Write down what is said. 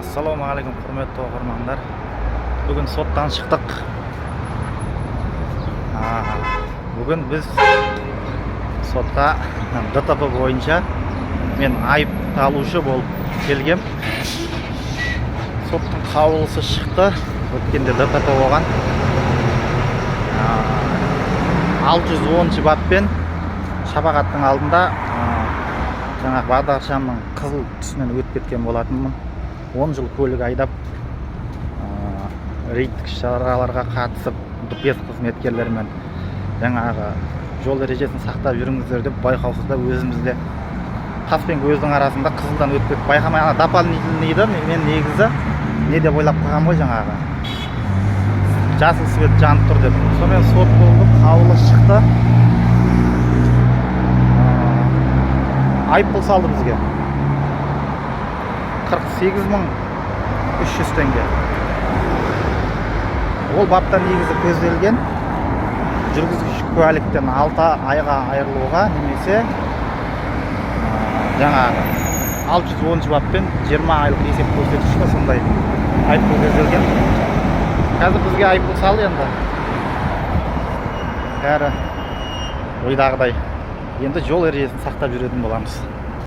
Ассалаумағалейкум, құрметті оқырмандар! Бүгін соттан шықтық. Бүгін біз сотқа ДТП бойынша мен айыпталушы болып келгем. Соттың қаулысы шықты. Өткенде ДТП болған. 610 баппен Шапағаттың алдында жаңағы бағдаршамның қызыл түсінен өтіп кеткен болатынмын. 10 жыл көлік айдап, рейдтік шараларға қатысып, ДПС қызметкерлерімен жаңағы жол ережесін сақтап жүріңіздер деп, байқаусызда өзімізде қас пен көздің арасында қызылдан өтіп кетіп, байқамай ана дополнительный ды мен негізі не деп ойлап қалғанмын ғой, жаңағы жасыл свет жанып тұр деп. Сонымен сот болды, қаулы шықты. Айыппұл салды бізге 48 300 теңге. Ол бапта негізі көзделген жүргізуші куәліктен 6 айға айырылуға немесе жаңағы 610 баппен 20 айлық есеп көрсеткіш па, сондай айыппұл көзделген. Қазір бізге айыппұл салды. Енді бәрі ойдағыдай, енді жол ережесін сақтап жүретін боламыз.